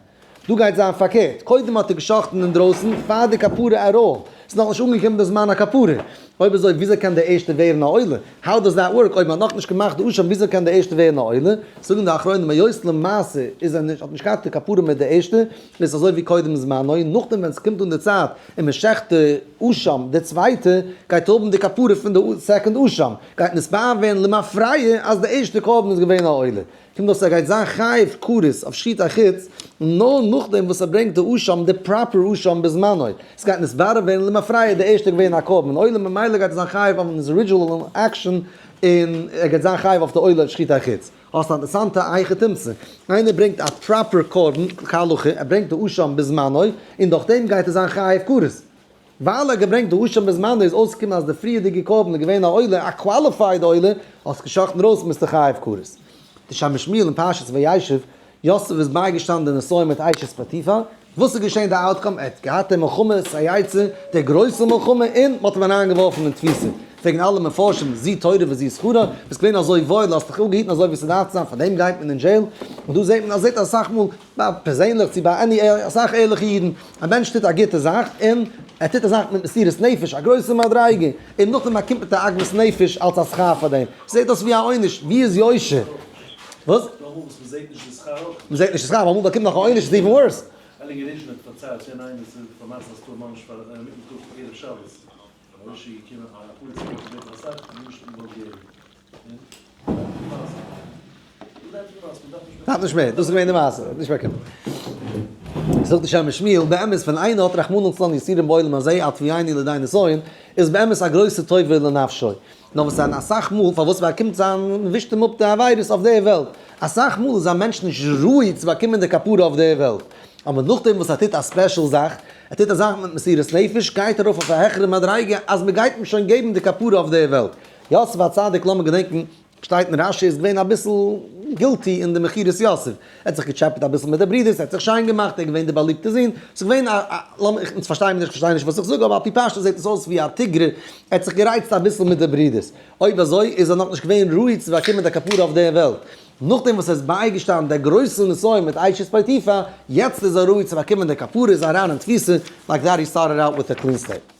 דא גייט זיין פארקערט, קודם האט ער גע'שחט'ן אינדרויסן פאר די כפרה at all, ס'איז נאכנישט אנגעקומען די זמן הכפרה. אויב אזוי וויאזוי קען די ערשטע ווערן א עולה? How does that work? אויב מ'האט נאכנישט געמאכט די אשם וויאזוי קען די ערשטע ווערן א עולה? זאגן די אחרונים היות למעשה איז ער נישט האט נישט געהאט די כפרה מיט די ערשטע, איז אזוי ווי קודם זמנו, נאכדעם ווען ס'קומט אן די צייט און מ'שעכט די אשם די צווייטע, גייט האבן די כפרה פון די second אשם, גייט נתבאר ווערן למפרע אז די ערשטע קרבן איז געווען א עולה. קומט אויס ער גייט זיין חייב כרת אויף שחיטה חוץ נאר נאכדעם וואס ער ברענגט די אשם די proper אשם בזמנו, עס גייט נתברר ווערן למפרע די ערשטע געווען א קרבן עולה ממילא גייט ער זיין חייב אויף his original action און ער גייט זיין חייב אויף די עולה אויף שחיטה חוץ. האסט א אינטערסאנטע היכי תמצא, איינער ברענגט א proper קרבן כהלכה ער ברענגט די אשם בזמנו און דורכדעם גייט ער זיין חייב כרת. ווייל ער האט געברענגט די אשם בזמנו איז אויסגעקומען אז די פריערדיגע קרבן איז געווען א עולה, א qualified עולה, האסט געשאכטן ארויס ביסטו חייב כרת. די שם משמואל אין פרשת וישב, יוסף איז בייגעשטאנען די נסיון מיט אשת פוטיפר, וואס איז געשען די outcome, ער האט געהאט די מלחמה היצר, די גרויסע מלחמה, און מען האט אים אריינגעווארפן אין תפיסה, פרעגן אלע מפרשים, זו תורה וזו שכרה, ביסט געווען אזוי וואויל, האסט דיך אפגעהיטן אזוי ווי ס'דארף צו זיין, פארדעם גייט מען אין jail, און דא זעט מען אז זעט אסאך מאל, ביי פערזענליך צו ביי any אסאך ערליכע אידן, א מענטש טוט א גוטע זאך און ער טוט א זאך מיט מסירות נפש, א גרויסע מדריגה, און נאכדעם ער קומט מיט א עגמת נפש אלס א שכר פאר דעם, זעט אויס ווי א עונש, ווי איז יושר? וואס? דא אמאל וואס מ'זעט נישט די שכר אויך. מ'זעט נישט די שכר, אבער אמאל באקומט נאך א עונש איז even worse. הייליגער ריזשינער האט פארציילט צו איינער וואס איז פארמאסט א סטאר ממש פאר אינמיטן טאג ערב שבת, א רשע איז געקומען א פאר צו געבעטן אסאך און נישט געוואלט געבן, דארף נישט מער, דאס איז געווען די מעשה, נישט באקומען. זאגט די שם משמואל, באמת ווען איינער האט רחמנא לצלן יסורים בעולם הזה אל תביאני לידי נסיון, איז באמת א גרויסע טובה לנפשו. נאר וואס זיין אסאך מאל, פארוואס באקומט זיין, ווישט אים אפ די עבירות אויף די וועלט. אסאך מאל איז א מענטש נישט ראוי צו באקומען די כפרה אויף די וועלט. אבער נאכדעם וואס ער טוט א special זאך, ער טוט א זאך מיט מסירות נפש, גייט ער ארויף אויף א העכערע מדריגה אז מען גייט אים שוין געבן די כפרה אויף די וועלט. יוסף הצדיק לאמיר געדענקן, שטייט אין רשי איז געווען אביסל guilty אין די מכירת יוסף, ער האט זיך געטשעפעט אביסל מיט די ברידערס, ער האט זיך שיין געמאכט, ער איז געווען די באליבטע זון, ס'איז געווען א, לאמיר, אונז פארשטייען מיר נישט, כ'פארשטיי נישט וואס איך זאג, אבער על פי פשטות זעט עס אויס ווי א תגרה, ער האט זיך גערייצט אביסל מיט די ברידערס, אויב אזוי איז ער נאכנישט געווען ראוי צו באקומען די כפרה אויף דער וועלט, נאכדעם וואס ער איז בייגעשטאנען דער גרויסע נסיון מיט אשת פוטיפר, יעצט איז ער ראוי צו באקומען די כפרה, איז אריין אין תפיסה, like that he started out with a clean slate.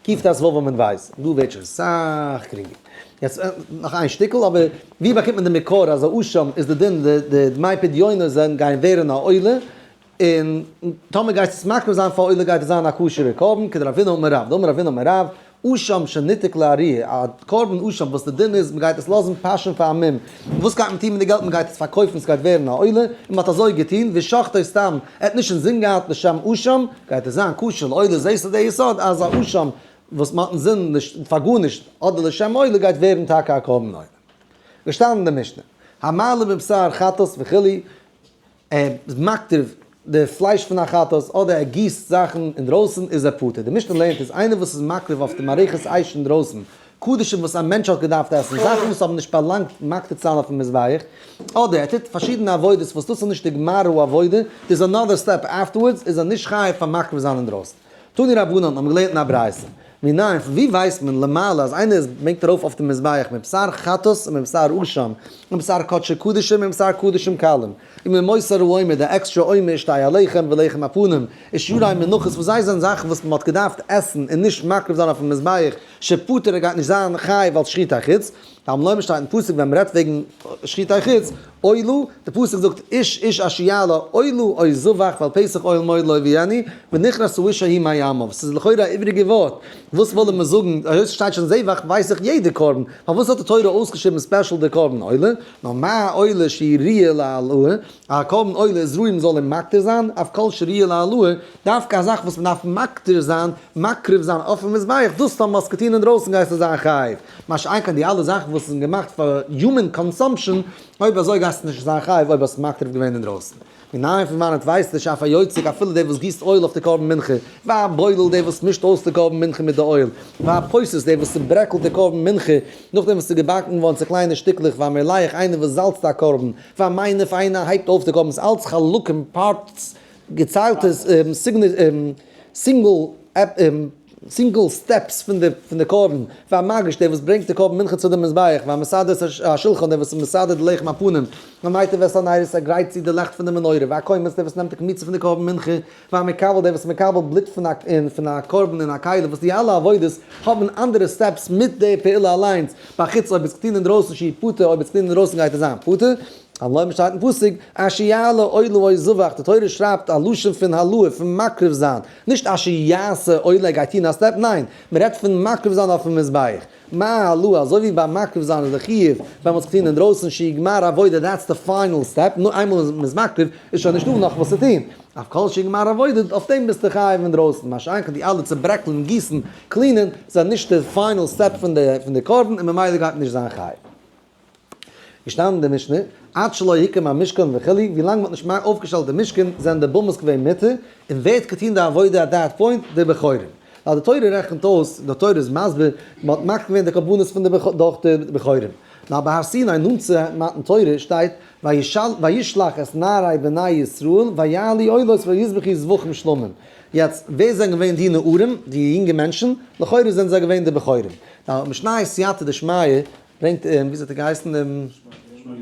קט"ו עמוד ב', דא ווערט שוין סאך גרינגער. יעצט נאך איין שטיקל, אבער ווי באקומט מען די מקור אז א אשם איז די דין די דמי פדיונו זענען גייען ווערן א עולה, און טאמער גייסטו עס מקריב זיין פאר עולה גייט עס זיין א כשר'ע קרבן, כדרב הונא אמר רב, דאמר רב הונא אמר רב, אשם שניתק לאריה, א קרבן אשם וואס די דין איז מ'גייט עס לאזן פאשען פאר א מום, וואס גייט מען טון מיט די געלט מ'גייט עס פארקויפן עס גייט ווערן א עולה, און מ'האט אזוי געטון, ושחטו סתם, ער האט נישט אינזין געהאט לשם אשם, גייט עס זיין כשר לעולה, זעסטו די יסוד אז א אשם וואס מ'האט אינזין נישט פאר גארנישט אדער לשם עולה גייט ווערן טאקע א קרבן עולה. געשטאנען אין די משנה, המעלה בבשר חטאת וכו', ער איז מקטיר די פלייש פון א חטאת אדער ער גיסט זאכן אינדרויסן איז ער פטור. די משנה לערנט איז איינער וואס איז מקריב אויף די מערכת אש אינדרויסן קדשים וואס א מענטש האט געדארפט עסן, זאכן וואס האבן נישט באלאנגט מקטיר צו זיין אויפן מזבח, אדער ער טוט פארשידענע עבודות וואס דאס איז נישט די גמר העבודה, דאס איז another step afterwards, איז ער נישט חייב פאר מקריב זיין אינדרויסן. תנו רבנן האבן געלערנט אין א ברייתא, מנין, פון ווי ווייסט מען למעלה אז איינער איז ברענגט ארויף אויף די מזבח מבשר חטאת ומבשר אשם, ומבשר קדשי קדשים ומבשר קדשים קלים, וממותר העומר די עקסטרע עומר שתי הלחם ולחם הפנים, ושירי מנחות וואס זיי זענען זאכן וואס מען האט געדארפט עסן און נישט מקריב זיין אויפן מזבח, שפטור ער גייט נישט זיין חייב אלס שחוטי חוץ, תלמוד לומר שטייט אין פסוק ווען מען רעדט וועגן שחוטי חוץ, עולה, די פסוק זאגט איש איש אשר יעלה עולה או זבח ואל פתח אוהל מועד לא יביאנו, ונכרתה האשה ההיא מעמיו, ס'איז לכאורה א איבעריגע ווארט, וואס וויל ער מיר זאגן, היות ס'שטייט שוין זבח ווייס איך יעדע קרבן, פארוואס האט די תורה אויסגעשריבן special די קרבן עולה, נאר מה עולה שהיא ראויה להעלאה, א קרבן עולה איז ראוי מ'זאל אים מקטיר זיין, אף כל שראויה להעלאה, דווקא א זאך וואס מ'דארף מקטיר זיין, מקריב זיין אויפן מזבח, דאס טאמער האסט געטון אינדרויסן גייסטו זיין חייב. מה שאין כן די אלע זאכן וואס זענען געמאכט פאר human consumption, אויב אזוי גייסטו נישט זיין חייב אויב האסט מקריב געווען אינדרויסן. מנין פון וואנעט ווייסטו שאף היוצק אפילו דער וואס גיסט oil אויף די קרבן מנחה, והבולל דער וואס מישט אויס די קרבן מנחה מיט די oil, והפוסס דער וואס צוברעקלט די קרבן מנחה נאכדעם וואס ס'איז געבאקן געווארן צו קליינע שטיקלעך, והמלח איינער וואס זאלצט א קרבן, והמניף איינער הייבט אויף די קרבן, ס'איז אלץ חלקים parts געציילטע single single steps פון די פון די קרבן, והמגיש דער וואס ברענגט די קרבן מנחה צו די מזבח, והמסדר את השולחן דער וואס איז מסדר די לחם הפנים, והמיטיב את הנרות ער גרייט צו די לעכט פון די מנורה, והקומץ דער וואס נעמט די קמיצה פון די קרבן מנחה, והמקבל דער וואס מקבל בלוט פון א פון א קרבן אין א כלי, וואס די אלע עבודות האבן אנדערע steps מיט די פעולה אליינס, בחוץ אויב עס געטון אינדרויסן שיהא פטור אויב עס געטון אינדרויסן גייט עס זיין פטור. תלמוד לומר שטייט אין פסוק, אשר יעלה עולה או זבח, די תורה שרייבט א לשון פון העלאה, פון מקריב זיין, נישט אשר יעשה עולה גייט טון א step, ניין, מען רעדט פון מקריב זיין אויפן מזבח. מה העלאה, אזוי ווי ביים מקריב זיין איז די חיוב ווען מען האט זיך געטון אינדרויסן שהיא גמר עבודה, that's the final step, נאר איינמאל מען איז מקריב איז שוין נישטא נאך וואס צו טון, אף כל שהיא גמר עבודה, אויף דעם ביסטו חייב אינדרויסן, מה שאין כן די אלע צוברעקלען, גיסן, clean ען, זענען נישט די final step פון די קרבן און ממילא גייט מען נישט זיין חייב. געשטאנען אין די משנה, עד שלא הוקם המשכן וכו', ווי לאנג מ'האט נישט אויפגעשטעלט די משכן זענען די במות געווען מותר, און ווער האט געטון די עבודה at that point? די בכורים. ווייל די תורה רעכנט אויס, די תורה איז מסביר, מ'האט מקריב געווען די קרבנות פון די דורך די בכורים. נאר ביי הר סיני נאנט צו מתן תורה שטייט, וישלח את נערי בני ישראל ויעלו עולות ויזבחו זבחים שלמים. יעצט, ווער זענען געווען די נערים, די יונגע מענטשן? לכאורה זענען זיי געווען די בכורים. נאר משניות סייעתא דשמיא ברענגט אים, וויאזוי האט ער געהייסן דעם?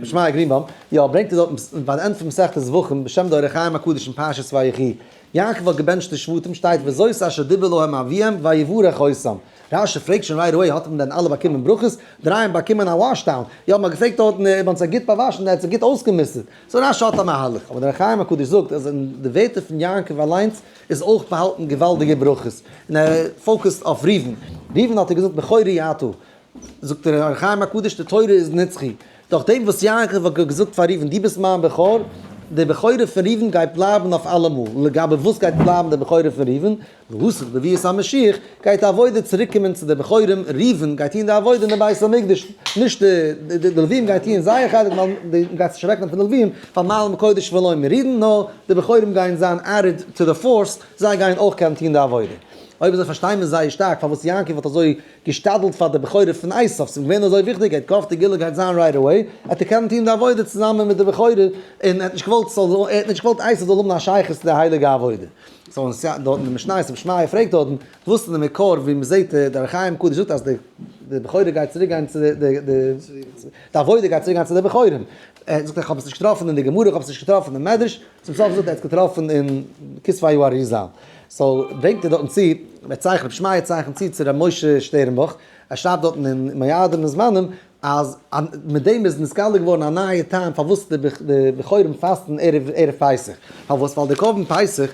שמעיה גרינבוים, יא, ברענגט ער דארט ביי די ענד פון מסכת זבחים בשם די אור החיים הקדוש אין פרשת ויחי, יעקב האט געבענטשט די שבטים שטייט וזאת אשר דיבר להם אביהם ויברך אותם. רשי פרעגט שוין right away האט מען דען אלע באקומען ברכות? דריי האבן באקומען א wash down, יא מען האט געפרעגט דארטן אויב האט זיי גוט באוואשן ער האט זיי גוט אויסגעמוסרט, so רשי האט א מהלך, אבער דער אור החיים הקדוש זאגט אז אין די ווערטער פון יעקב אליינס איז אויך באהאלטן געוואלדיגע ברכות, און ער focus ט אויף ראובן, ראובן האט ער געזאגט בכורי אתה, זאגט דער אור החיים הקדוש די תורה איז נצחי, דורך דעם וואס יעקב האט געזאגט פאר ראובן דו ביסט מיין בכור, די בכורה פון ראובן גייט בלייבן אויף אלעמאל, לגבי וואס גייט בלייבן די בכורה פון ראובן? לעתיד בביאת המשיח גייט די עבודה צוריק קומען צו די בכורים, ראובן גייט טון די עבודה אין די בית המקדש, נישט די לווים גייען טון זייער חלק ווייל די גייט זיך אוועקנעמען פון די לווים, ווייל מעלין בקודש ולא מורידין, נאר די בכורים גייען זיין added to the force, זיי גייען אויך קענען טון די עבודה. אויב אזוי פארשטיי מיר זייער שטארק פארוואס יעקב האט אזוי געשתדלט פאר די בכורה פון עשיו, ס'איז אים געווען אזוי וויכטיג, ער האט געהאפט די גאולה גייט זיין right away, ער האט געקענט טון די עבודה צוזאמען מיט די בכורה, און ער האט נישט געוואלט ס'זאל, ער האט נישט געוואלט עשיו זאל האבן א שייכות צו די הייליגע עבודה. so און ס'איז דארט אין די משניות, רבי שמעיה פרעגט דארטן, וואס איז די מקור ווי מ'זעט די אור החיים הקדוש זאגט אז די די בכורה גייט צוריק גיין צו די די די עבודה גייט צוריק גיין צו די בכורים, ער זאגט איך האב עס נישט געטראפן אין די גמרא, איך האב עס נישט געטראפן אין מדרש, צום סוף זאגט ער האט עס געטראפן אין כתבי האריזל. so ברענגט ער דארטן צו, ער צייכנט, רבי שמעיה צייכנט צו צו רבי משה שטערנבוך, ער שרייבט דארטן אין מועדים וזמנים, אז מיט דעם איז נתגלה געווארן א נייע טעם פארוואס די בכורים פאסטן ערב פסח. פארוואס? ווייל די קרבן פסח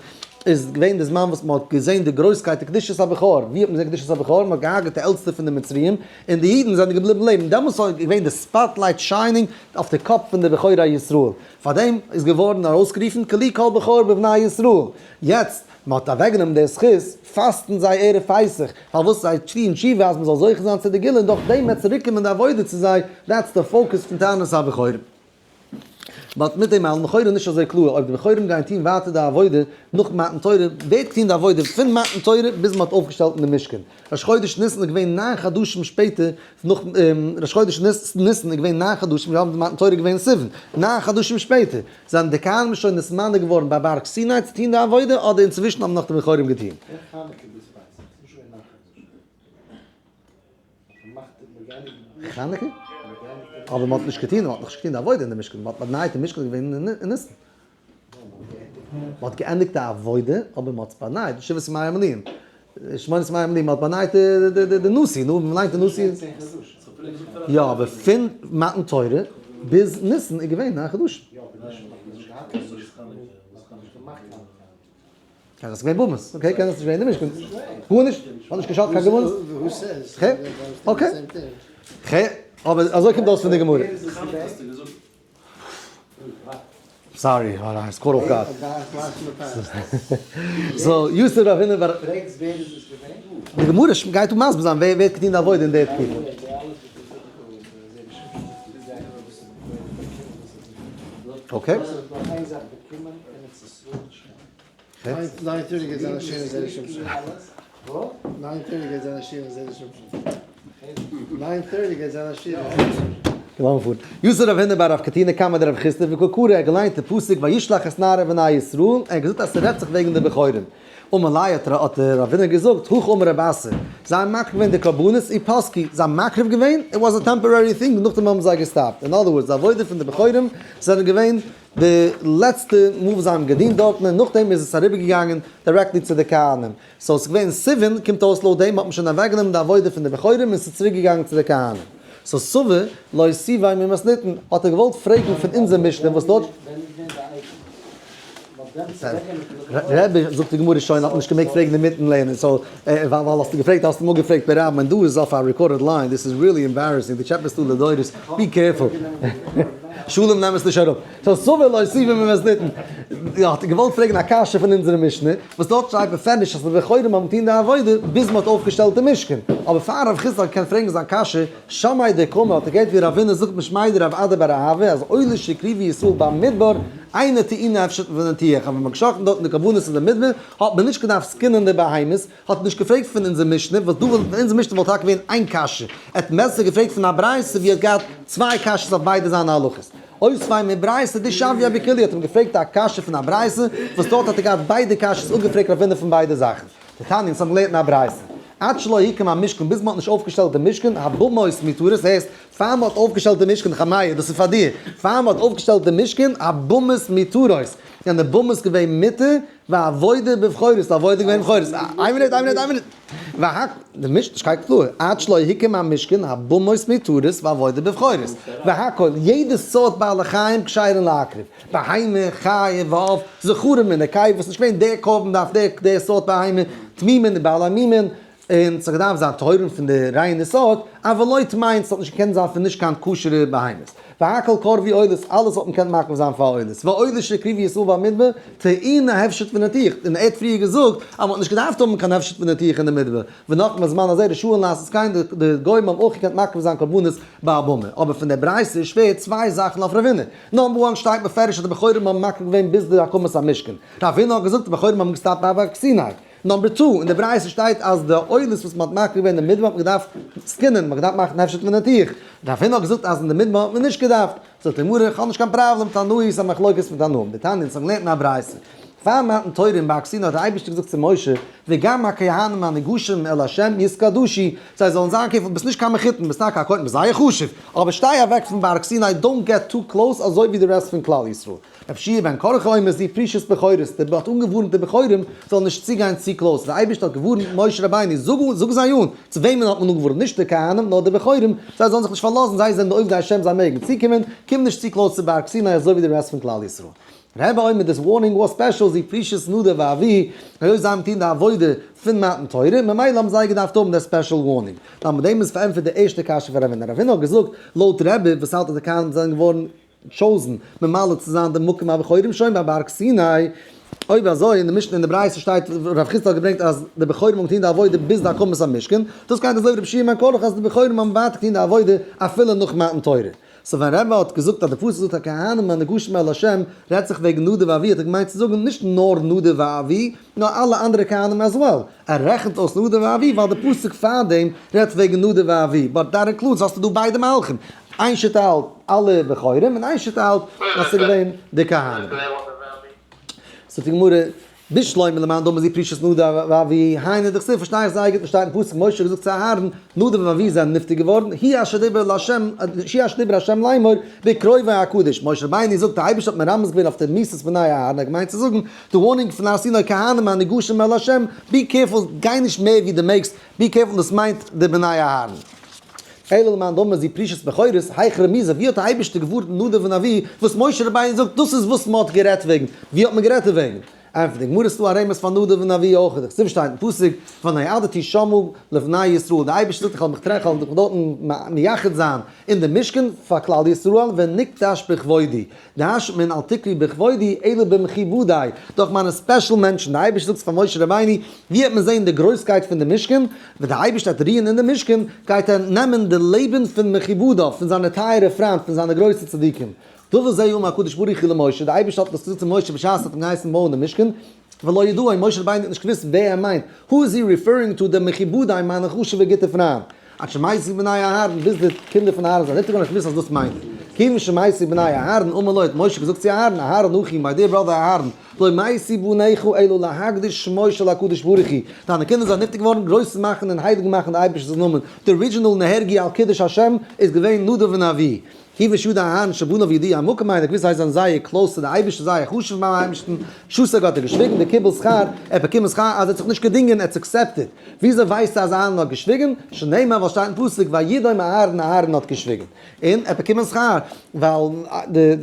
איז געווען די זמן וואס מען האט געזען די גרויסקייט די קדושת הבכור. ווי האט מען געזען קדושת הבכור? מען האט געהארגעט די עלטסטע פון די מצריים, און די אידן זענען געבליבן לעבן. דעמאלטס איז געווען די spotlight shining אויף די קאפ פון די בכורי ישראל. פאר דעם איז געווארן ארויסגערופן כי לי כל בכור בבני ישראל. יעצט, מען האט אוועקגענומען די זכות, פאסטן זיי ערב פסח, פארוואס זיי טוען תשובה אז מען זאל זוכה זיין צו די גאולה און דורך דעם וועט צוריק קומען די עבודה צו זיי, that's די focus פון תענית הבכורים. but מיט דעם אלעם לכאורה נישט אזוי קלאר אויב די בכורים גייען טון ווייטער די עבודה נאך מתן תורה, ווער טון די עבודה פון מתן תורה ביז מען האט אויפגעשטעלט אין די משכן? ראש חודש ניסן איז געווען ניין חדשים שפעטער נאך ראש חודש ניסן איז געווען ניין חדשים ווי האבן די מתן תורה געווען סיוון ניין חדשים שפעטער זענען די כהנים שוין נתמנה געווארן ביי בארג סיני צו טון די עבודה אדער אינצווישן האבן נאך די בכורים געטון? פון חנוכה ביז פסח איז נישט געווען ניין חדשים. חנוכה? אבער מען האט נישט געטון, מען האט נאך נישט געטון די עבודה אין די משכן, מען האט באנייט די משכן איז געווען אין ניסן. מען האט געענדיגט די עבודה, אבער מען האט עס באנייט, שבעת ימי המילואים, שמונת ימי המילואים, מען האט באנייט די נשיא, נו, מען ליינט די נשיא. יא, אבער פון מתן תורה ביז ניסן איז געווען ניין חדשים. קען עס געווען במות, okay, קען עס נישט געווען אין די משכן. גארנישט, האט נישט געשאדט קיין גמרות. okay, okay. אבער אזוי קומט אויס פון די גמרא. sorry, I caught off guard. so, יוסף רב הונא בר. די גמרא גייט דא מסביר זיין ווער האט געטון די עבודה אין די תקופה. okay. 9:30 גייט זיין א שיעור אין זרע שמשון. 9:30 גייט זיין א שיעור אין זרע שמשון. 9:30 גייט זיין א שיעור אין זרע שמשון. געלאפן פארט. יתיב רב הונא בר רב קטינא קמיה דרב חסדא וקא קרי, ער האט געליינט די פסוק וישלח את נערי בני ישראל, ער האט געזאגט אז ס'רעדט זיך וועגן די בכורים. אמר ליה האט רב הונא געזאגט, הכי אמר רב אסי, זיי האבן מקריב געווען די קרבנות ופסקו, זיי האבן מקריב געווען, it was a temporary thing, נאכדעם האבן זיי געסטאפט. in other words, די עבודה פון די בכורים זענען געווען די לעצטע מאל וואס זיי האבן געדינט דארטן און נאכדעם איז עס אריבערגעגאנגען directly צו די כהנים. so עס איז געווען סיוון, קומט אויס לויט דעם האט מען שוין אוועקגענומען די עבודה פון די בכורים און עס איז צוריק געגאנגען צו די כהנים. so סבר לאותובי ממתניתין האט ער געוואלט פרעגן פון אונזער משנה וואס דארט. רבי, זאגט די גמרא שוין האט מען נישט געמעגט פרעגן אינמיטן לערנען, so ווייל האסטו געפרעגט האסטו אמאל געפרעגט ברבים און דא איז אויף א recorded line, דאס איז really embarrassing, דו טשעפעסט אן די דורות, be careful. שלום נעם עס נישט אראפ. so סבר לאותובי ממתניתין. יא, האט ער געוואלט פרעגן א קשיא פון אונזערע משנה, וואס דארט שטייט בפירוש אז די בכורים האבן געטון די עבודה ביז מען האט אויפגעשטעלט די משכן. אבער פאר רב חסדא קען פרעגן זיין קשיא, שמעיה דקאמר האט ער געהערט ווי רב הונא זאגט משמיה דרב אדא בר אהבה אז עולה שהקריבו ישראל במדבר אינה טעונה הפשט וניתוח, אז ווען מען האט געשחט'ן דארטן די קרבנות אין די מדבר האט מען נישט געדארפט סקינען די בהמות, האט ער נישט געפרעגט פון אונזער משנה, וואס דא וואלט אונזער משנה וואלט טאקע געווען איין קשיא, ער האט בעסער געפרעגט פון א ברייתא ווי ער האט געהאט צוויי קשיות אויף ביידע זיינע הלכות. איתיביה מברייתא דשויה בכולהו האט אים געפרעגט א קשיא פון א ברייתא, וואס דארט האט ער געהאט ביידע קשיות אפגעפרעגט רב הונא פון ביידע זאכן. דתניא אונז האבן געלערנט אין א ברייתא. עד שלא הוקם המשכן, ביז מען האט נישט אויפגעשטעלט די משכן, הבמות מותרות, הייסט, פאר מען האט אויפגעשטעלט די משכן, חמיה, דאס איז פאר דיר, פאר מען האט אויפגעשטעלט די משכן, הבמות מותרות, זענען די במות געווען מותר, והעבודה בבכורות, די עבודה איז געווען בכורות. איין מינוט, איין מינוט, איין מינוט. והק, די משנה שטייט קלאר, עד שלא הוקם המשכן, הבמות מותרות והעבודה בבכורות. והכל, יעדע סארט בעלי חיים כשרין להקריב. בהמה, חיה, ועוף, זכרים און נקבות, נישט געווען דער קרבן דארף דער דער סארט בהמה, תמימין און בעלי מומין, און ס'האט געדארפט זיין טהורים פון די ריינע סארט, אבל לא טמאין, ס'האט נישט געקענט זיין פון נישט קיין כשר'ע בהמות. והכל קרבו עולות, אלעס האט מען געקענט מקריב זיין פאר עולות, ועולות שהקריבו ישראל במדבר, טעונין הפשט וניתוח, און ער האט פריער געזאגט אז מען האט נישט געדארפט האבן קיין הפשט וניתוח אין די מדבר, ונאך בזמן הזה רשאין לעשות כן, די גוים האבן אויך געקענט מקריב זיין קרבנות ביי א במה, אבער פון דער ברייתא איז שווער צוויי זאכן אויף רב הונא, number one שטייט מפורש אז די בכורים האבן מקריב געווען ביז די הקמת המשכן, רב הונא האט געזאגט די בכורים האבן געסטאפט ביי בארג סיני. number two, אין די ברייתא שטייט אז די עולות וואס מען האט מקריב געווען אין די מדבר האט מען געדארפט סקינען, מען האט געדארפט מאכן הפשט וניתוח. רב הונא האט געזאגט אז אין די מדבר האט מען נישט געדארפט. זאגט די גמרא, איך האב נישט קיין פראבלעם, תנאי איז א מחלוקת פון תנאים. דתניא, אונז האבן געלערנט אין א ברייתא. פאר מתן תורה אין בארג סיני האט דער אייבערשטער געזאגט צו משה, וגם הכהנים הניגשים אל ה' יתקדשו, זיי זאלן זיין careful, ביסט נישט קיין מחותן, ביסט טאקע א כהן, ביסט זייער חשוב, אבער שטיי אוועק פון בארג סיני, don't get too close אזוי ווי די rest פון כלל ישראל. רבי יהושע בן קרחה אומר זו פרישת בכורות, דער האט אנגעווארנט די בכורים זאלן נישט צוגיין צו close, דער אייבערשטער האט געווארנט משה רבינו, זאג זאג זיי אן, צו וועמען האט מען אנגעווארנט, נישט די כהנים נאר די בכורים, זיי זאלן זיך נישט פארלאזן, זיי זענען די עובדי השם זיי מעגן צוקומען, קום נישט צו close צו בארג סיני אזוי ווי די rest פון כלל ישראל. רבי אומר this warning was special זו פרישת נדב ואביהוא, היות זיי האבן געטון די עבודה פון מתן תורה, ממילא האבן זיי געדארפט האבן די special warning. נאר מיט דעם איז פארענטפערט די ערשטע קשיא פון רב הונא. רב הונא האט געזאגט, לויט רבי וואס האלט אז די כהנים זענען געווארן chosen ממלא צו זיין די מקום הבכורים שוין ביי בארג סיני, אויב אזוי אין די משנה אין די ברייתא שטייט רב חסדא האט געברענגט אז די בכורים האבן געטון די עבודה ביז די הקמת המשכן, דאס גייט אזוי ווי רבי יהושע בן קרחה אז די בכורים האבן ווייטער געטון די עבודה אפילו נאך מתן תורה. so ווען רבי האט געזאגט אז די פסוק זאגט הכהנים הניגשים אל ה' רעדט זיך וועגן נדב ואביהוא האט ער געמיינט צו זאגן נישט נאר נדב ואביהוא נאר אלע אנדערע כהנים as well, ער רעכנט אויס נדב ואביהוא ווייל די פסוק פארדעם רעדט וועגן נדב ואביהוא, but that includes האסטו דא ביידע מהלכים, איין שיטה האלט אלע בכורים און איין שיטה האלט אז ס'איז געווען די כהנים. זאגט די גמרא, בשלמא למאן דאמר זו פרישת נדב ואביהוא, היינו דכתיב פארשטיי איך זייער גוט וואס שטייט אין פסוק, משה האט געזאגט צו אהרן, נדב ואביהוא זענען נפטר געווארן, הוא אשר דיבר לה', הוא אשר דיבר ה' לאמור, בקרובי אקדש, משה רבינו זאגט די אייבערשטער האט מרמז געווען אויף די מיתת בני אהרן, ער האט געמיינט צו זאגן, די warning פון הר סיני כהנים הניגשים אל ה', be careful, גיי נישט מער ווי דו מעגסט, be careful דאס מיינט די בני אהרן. אלא למאן דאמר זו פרישת בכורות, היכא רמיזא, ווי האט די אייבערשטער געווארנט נדב און אביהוא, וואס משה רבינו זאגט דאס איז וואס מען האט גערעדט וועגן, ווי האט מען גערעדט דערוועגן? ענטפערט די גמרא ס'דא א רמז פאר נדב און אביהוא אויך, דכתיב שטייט אין פסוק, ונועדתי שמה לבני ישראל, די אייבערשטער זאגט איך וועל מיך טרעפן, איך וועל מיך דארטן מייחד זיין אין די משכן פאר כלל ישראל, ונקדש בכבודי, דרש'נט מען אל תקרי בכבודי אלא במכובדי, דורך מיינע special מענטשן, די אייבערשטער זאגט פאר משה רבינו, ווי וועט מען זען די גרויסקייט פון די משכן, ווען די אייבערשטער וועט רוען אין די משכן, גייט ער נעמען די לעבן פון מכובדיו, פון זיינע טייערע פריינט, פון זיינע גרויסע צדיקים. דבר זה אמר הקדוש ברוך הוא למשה, די אייבערשטער האט דאס געזאגט צו משה בשעת ער האט אים געהייסן בויען די משכן, ולא ידעו, משה רבינו האט נישט געוואוסט ווער ער מיינט, who is he referring to, די מכובדי, מיינע חשוב'ע גוטע פריינט. עד שמתו בני אהרן, ביז די קינדער פון אהרן זענען נפטר געווארן, האט געוואוסט אז דאס מיינט ער. כיוון שמתו בני אהרן, אמר לו, האט משה געזאגט צו אהרן, אהרן אחי, my dear brother אהרן, לא מתו בניך אלא להקדיש שמו של הקדוש ברוך הוא, דיינע קינדער זענען נפטר געווארן גרויס צו מאכן און הייליג מאכן די אייבערשטער'ס נאמען, די original נהרגו על קידוש השם איז געווען נדב און אביהוא. כיוון שידע אהרן שבניו ידועי המקום הן, געוויס זיי זענען זייער close צו די אייבערשטער זייער חשוב ביים אייבערשטן, שתק האט ער געשוויגן וקיבל שכר, ער האט באקומען שכר אז ער האט זיך נישט געדינגען, ער האט עס accepted. וויאזוי ווייסטו אז אהרן האט געשוויגן? שנאמר ווייל שטייט אין פסוק וידום אהרן אהרן האט געשוויגן. און ער האט באקומען שכר ווייל די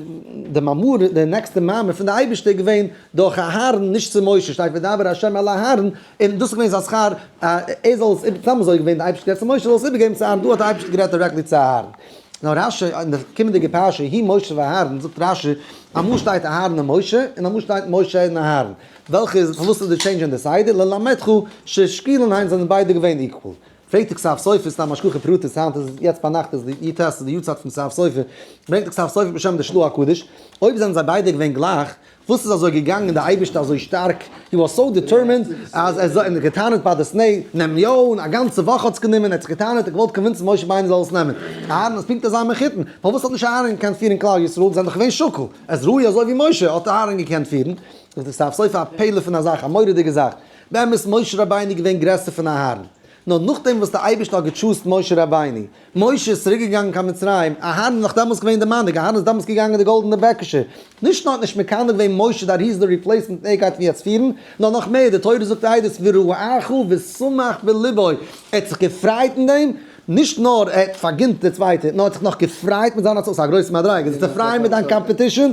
די מאמר די נעקסטע מאמר פון די אייבערשטער איז געווען דורך אהרן נישט צו משה שטייט וידבר ה' אל אהרן און דאס איז געווען זיין שכר ער זאל עס איבער סתם אזוי געווען די אייבערשטער גערעדט צו משה זאל עס איבערגעבן צו אהרן דא האט די אייבערשטער גערעדט directly צו אהרן. נאר רשי אין די קומענדיגע פרשה הוא משה ואהרן זאגט רשי אמאל שטייט אהרן און משה און אמאל שטייט משה און אהרן וועלכע איז פארוואס איז די change אין די סדר ללמדך ששקולין הן זענען ביידע געווען equal פרעגט די כתב סופר סתם השגחה פרטית היינט איז יעצט ביינאכט איז די י"ט איז די יארצייט פון כתב סופר ברענגט די כתב סופר בשם די של"ה הקדוש אויב זענען זיי ביידע געווען גלייך וואס איז אזוי געגאנגען די אייבערשטער אזוי שטארק, he was so determined אז ער זאל, און געטענה'ט ביי די סנה, נעם יא אן, א גאנצע וואך האט עס גענומען, ער האט זיך געטענה'ט, ער האט געוואלט convince ן משה רבינו זאל עס נעמען, אהרן איז פונקט אזא מחותן, פארוואס האט נישט אהרן געקענט פירן כלל ישראל, זיי זענען דאך געווען שקול, עס ראוי אזוי ווי משה האט אהרן געקענט פירן, זאגט דער כתב סופר א פלא פון א זאך, א מורא'דיגע זאך, באמת משה רבינו איז געווען גרעסער פון אהרן. נאר נאכדעם וואס דער אייבערשטער האט גע choose ט משה רבינו, משה איז צוריק געגאנגען קיין מצרים, אהרן איז נאך דעמאלס געווען דער מנהיג, אהרן איז דעמאלס געגאנגען די גאלדענע בעקעשע, נישט נאר האט נישט מקנא געווען משה that he is the replacement און ער גייט אים יעצט פירן, נאר נאך מער, די תורה זאגט עדות וראך ושמח בלבו, ער האט זיך געפרייט אין דעם, נישט נאר ער האט פארגינט די צווייטע, נאר ער האט זיך נאך געפרייט מיט זיין הצלחה, ס'איז א גרויסע מדריגה, זיך צו פרייען מיט דיין competition,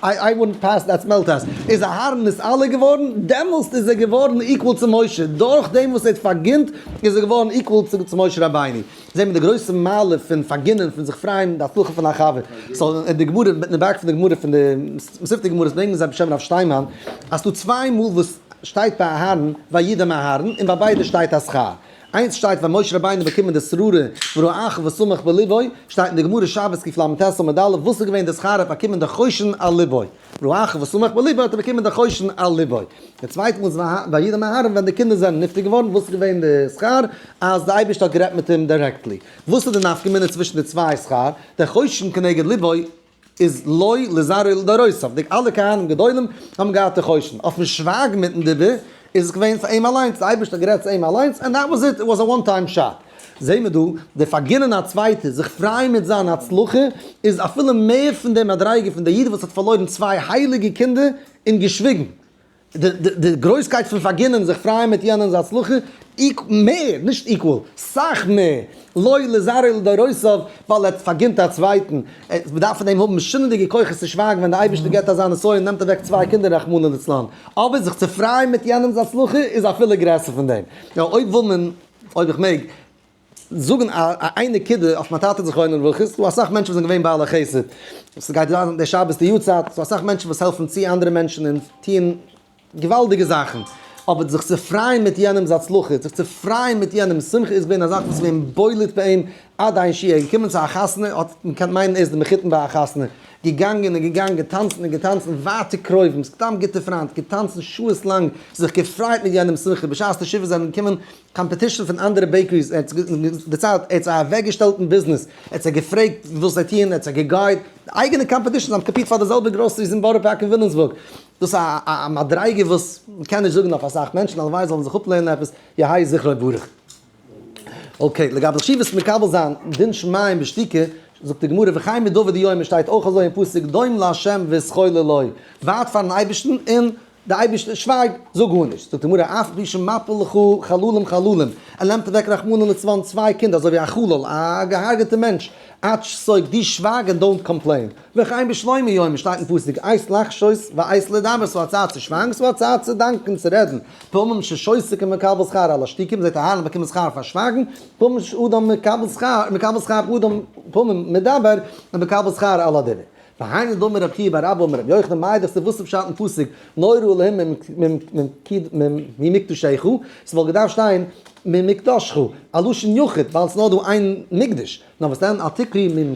I wouldn't pass that smell test, איז אהרן נתעלה געווארן, דעמאלסט איז ער געווארן equal צו משה, דורך דעם וואס ער האט פארגינט איז ער געווארן equal צו משה רבינו. זעהן מיר די גרויסע מעלה פון פארגינען, פון זיך פרייען מיט די הצלחה פון א חבר. so אין די גמרא, אין די back פון די גמרא, פון די מתיבתא גמרות ברענגען זיי בשם רב שטיינמאן, אז ס'דא צוויי מאל וואס שטייט ביי אהרן וידום אהרן, און ביי ביידע שטייט א שכר. איינס שטייט ווען משה רבינו באקומען די שררה וראך ושמח בלבו, שטייט אין די גמרא שבת קל"ט עמוד א', וואס איז געווען די שכר ער האט באקומען די חושן על לבו, וראך ושמח בלבו האט ער באקומען די חושן על לבו. די צווייטע מאל איז וידום אהרן ווען די קינדער זענען נפטר געווארן, וואס איז געווען די שכר? אז די אייבערשטער האט גערעדט מיט אים directly. וואס איז די נפקא מינה צווישן די צוויי שכר? די חושן כנגד לבו איז לו לזרעו ולדורותיו, די אלע כהנים גדולים האבן געהאט די חושן, אויפן שווייגן מיטן דיבור איז עס געווען פאר אים אליינס, די אייבערשטער האט גערעדט צו אים אליינס, and that was it, it was a one time shot. זעהן מיר דא, די פארגינען א צווייטער, זיך פרייען מיט זיין הצלחה, איז אפילו מער פון די מדריגה פון די איד וואס האט פארלוירן צוויי הייליגע קינדער און געשוויגן. די גרויסקייט פון פארגינען זיך פרייען מיט יענעמ'ס הצלחה, מער, נישט equal, סאך מער, לו לזרעו ולדורותיו, ווייל ער האט פארגינט א צווייטן, מען דארף פון דעם האבן משונה'דיגע כוחות צו שווייגן ווען דער אייבערשטער געבט אזא נסיון און נעמט אוועק צוויי קינדער רחמנא לצלן, אבער זיך צו פרייען מיט יענעמ'ס הצלחה איז אפילו גרעסער פון דעם. יא, אויב וויל מען, אויב איך מעג, זאגן א איין נקודה אויף מיין טאטע זכרונו לברכה, ס'דא אסאך מענטשן וואס זענען געווען בעלי חסד, ס'גייט זיין די שבת די יארצייט, ס'דא אסאך מענטשן וואס העלפן צו אנדערע מענטשן און טוען געוואלדיגע זאכן, אבער זיך צו פרייען מיט יענעמ'ס הצלחה, זיך צו פרייען מיט יענעמ'ס שמחה איז געווען א זאך וואס איז געווען בולט ביי אים עד אין שיעור, ער איז געקומען צו א חתונה, האט מען קען מיינען ער איז די מחותן ביי א חתונה, געגאנגען און געגאנגען, געטאנצן און געטאנצן, ווייטע קרובים, סתם גוטע פריינט, געטאנצן שעות לאנג, זיך געפרייט מיט יענעמ'ס שמחה, בשעת די שבעה זענען געקומען competition פון אנדערע bakeries, ער האט דערציילט, ער האט זיי אוועקגעשטעלט אין ביזנעס, ער האט זיי געפרעגט וואס זיי טוען, ער האט זיי גע guide ט, די אייגענע competition, זיי האבן compete ט פאר די זעלבע groceries אין בארא פארק און וויליאמסבורג, דאס איז א מדריגה וואס מען קען נישט זאגן אויף אסאך מענטשן, הלוואי זאלן זיך אפלערנען עפעס, יהא זכרו ברוך. okay, לגבי חשיבות מקבל זיין דין שמים בשתיקה, זאגט די גמרא וכן מדוד יאמר שטייט אויך אזוי אין פסוק דום לה' והתחולל לו, ווארט פארן אייבערשטן און די אייבערשטער, שווייג, זאג גארנישט. זאגט די גמרא, אף על פי שמפיל לך חללים חללים, ער נעמט אוועק רחמנא לצלן צוויי קינדער אזוי ווי א חלל, א געהארגעטע מענטש, עד שתוק, דו שווייג און don't complain. וכן בשלמה יאמר, שטייט אין פסוק, עת לחשות ועת לדבר, ס'איז א צייט צו שווייגן, ס'איז א צייט צו דאנקען, צו רעדן, פעמים ששותק ומקבל שכר על השתיקה, מ'זעט אהרן באקומען שכר פאר שווייגן, פעמים שאדם מקבל שכר, מקבל שכר אדם פעמים מדבר, ומקבל שכר על הדיבור. והיינו דאמר רב חייא בר אבא אמר רבי יוחנן מאי דכתיב וואס איז פשט אין פסוק נורא אלהים ממקדשך, ס'וואלט געדארפט שטיין ממקדשך, א לשון יחיד ווייל ס'נאר דא איין מקדש, נאר וואס דען אל תקרי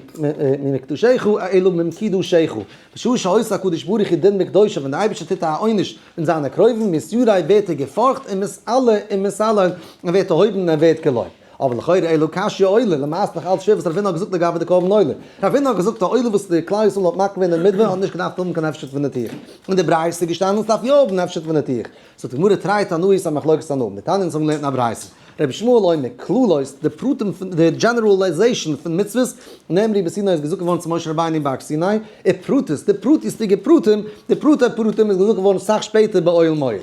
ממקדשך אלא ממקידושך, בשעה שעושה הקדוש ברוך הוא דין בקדושיו ווען די אייבערשטער טוט א עונש אין זיינע קרובים מתיירא ווערט ער געפארכט און מתעלה און מתעלה און ווערט דערהויבן און ער ווערט געלויבט. אבער לכאורה אלא קשיא עולה, למעשה נאך אלץ שווער וואס רב הונא האט געזאגט לגבי די קרבן עולה. רב הונא האט געזאגט א עולה וואס די כלל ישראל האט מקריב געווען אין מדבר האט נישט געדארפט האבן קיין הפשט וניתוח. אין די ברייתא איז געשטאנען עס דארף יא האבן הפשט וניתוח. זאגט די גמרא תרי תנאי ס'א מחלוקת תנאים. דתניא אונז האבן געלערנט אין א ברייתא. רבי ישמעאל אומר, כללות, די פרטים פון, די generalization פון מצוות, נאמרו בסיני איז געזאגט געווארן צו משה רבינו אין בארג סיני, ופרטות, די פרטיות'דיגע פרטים, די פרטי פרטים איז געזאגט געווארן סאך שפעטער באוהל מועד.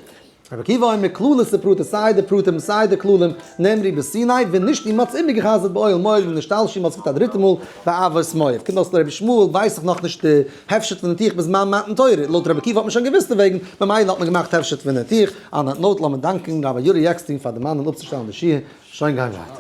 רבי עקיבא אומר כללות ופרטות סיי די פרטים סיי די כללים נאמרו בסיני ונשנו מ'האט עס איבערגעחזרט באוהל מועד ונשתלשו מ'האט עס געזאגט א דריטע מאל באבות מואב. קומט אויס לרבי ישמעאל ווייס איך נאכנישט די הפשט פון ניתוח בזמן מתן תורה, לויט רבי עקיבא האט מען שוין געוואוסט דערוועגן ממילא האט מען געמאכט הפשט פון ניתוח. on that note לאמיר דאנקען רבי יורי עקסטין פאר דערמאנען אפצושטעלן די שיעור, שוין גיין ווייטער.